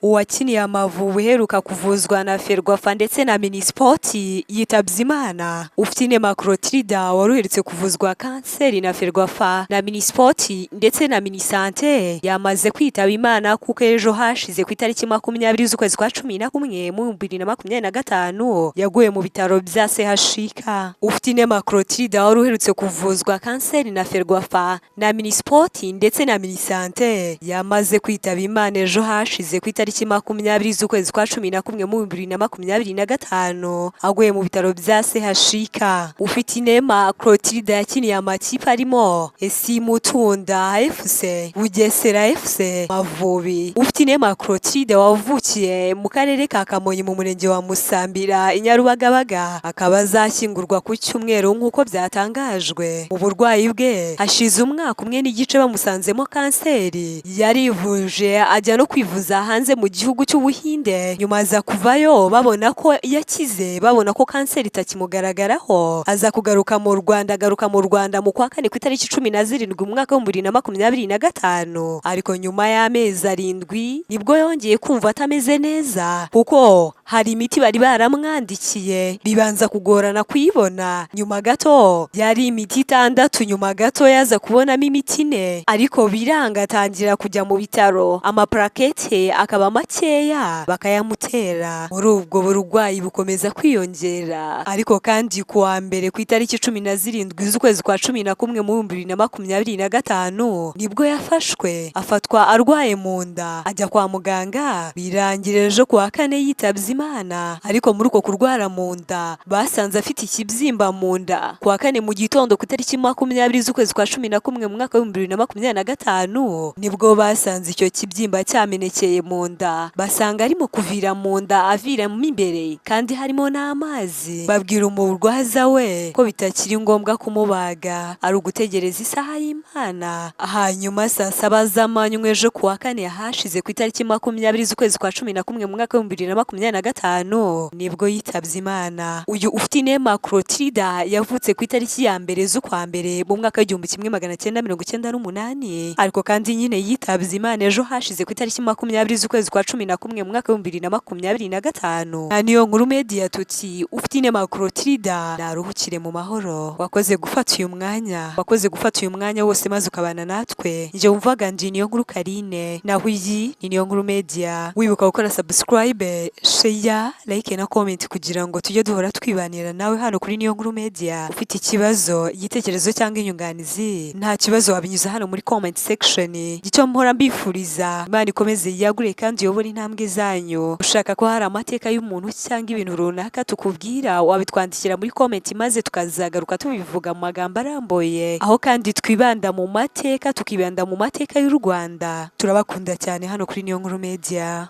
Uwakiniye Amavubi uheruka kuvuzwa na Ferwafa ndetse na Minispoc yitabye Imana. Ufitinema Clotilda wari uherutse kuvuzwa kanseri na Ferwafa na Minispoc ndetse na Minisante yamaze kwitaba Imana, kuko ejo hashize ku itariki 20 z'ukwezi kwa 11 mu 2025 yaguye mu bitaro bya CHUK. Ufitinema Clotilda wari uherutse kuvuzwa kanseri na Ferwafa na Minispoc ndetse na Minisante yamaze kwitaba Imana ejo hashize ku itariki 20 z'ukwezi kwa 11 mu 2025 aguye mu bitaro bya CHUK. Ufitinema Clotilda yakiniye amakipe arimo ES Mutunda FC, Bugesera FC, Mavubi. Ufitinema Clotilde wavukiye mu karere ka Kamonyi mu murenge wa Musambira i Nyarubagabaga akaba azashyingurwa ku cyumweru nk'uko byatangajwe. Mu burwayi bwe hashize umwaka umwe n'igice bamusanzemo kanseri, yarivuje ajya no kwivuza hanze mu gihugu cy'Ubuhinde, nyuma aza kuvayo babona ko yakize, babona ko kanseri itakimugaragaraho, aza kugaruka mu Rwanda, agaruka mu Rwanda mu kwa kane ku itariki 17 mu mwaka wa 2025, ariko nyuma y'amezi 7 nibwo yongeye kumva atameze neza, kuko hari imiti bari baramwandikiye bibanza kugorana kuyibona. Nyuma gato yari imiti 6, nyuma gato yaza kubonamo imiti 4, ariko biranga, atangira kujya mu bitaro, amaplaquettes akaba makeya bakayamutera. Muri ubwo burwayi bukomeza kwiyongera, ariko kandi ku wa mbere ku itariki 17 z'ukwezi kwa 11 mu 2025 nibwo yafashwe, afatwa arwaye mu nda, ajya kwa muganga, birangira ejo ku wa kane yitabye Imana. Ariko muri uko kurwara mu nda basanze afite ikibyimba mu nda. Ku wa kane mu gitondo ku itariki 20 z'ukwezi kwa 11 mu mwaka wa 2025 nibwo basanze icyo kibyimba cyamenekeye mu nda, basanga arimo kuvira mu nda, aviramo imbere kandi harimo n'amazi. Babwira umurwaza we ko bitakiri ngombwa kumubaga, ari ugutegereza isaha y'Imana. Hanyuma saa 7 z'amanywa ejo ku wa kane hashize ku itariki 20 z'ukwezi kwa 11 mu mwaka wa 2025 nibwo yitabye Imana. Uyu Ufitinema Clotilda yavutse ku itariki ya 1 z'ukwa mbere mu mwaka wa 1998, ariko kandi nyine yitabye Imana ejo hashize ku itariki 20 z'ukwezi kwa 11 mu mwaka wa 2025. Na Niyo Nkuru Media tuti: "Ufitinema Clotilda naruhukire mu mahoro." Wakoze gufata uyu mwanya, wakoze gufata uyu mwanya wose maze ukabana natwe. Njye wumvaga ndi Niyo Nkuru Karine, naho iyi ni Niyo Nkuru Media. Wibuka gukora subscribe, share, like na comment kugira ngo tujye duhora twibanira nawe hano kuri Niyo Nkuru Media. Ufite ikibazo, igitekerezo cyangwa inyunganizi, nta kibazo, wabinyuza hano muri comment section. Icyo mpora mbifuriza, Imana ikomeze yagure kandi uyobore intambwe zanyu. Ushaka ko hari amateka y'umuntu cyangwa ibintu runaka tukubwira, wabitwandikira muri comment maze tukazagaruka tubivuga mu magambo arambuye, aho kandi twibanda mu mateka, tukibanda mu mateka y'u Rwanda. Turabakunda cyane hano kuri Niyo Nkuru Media.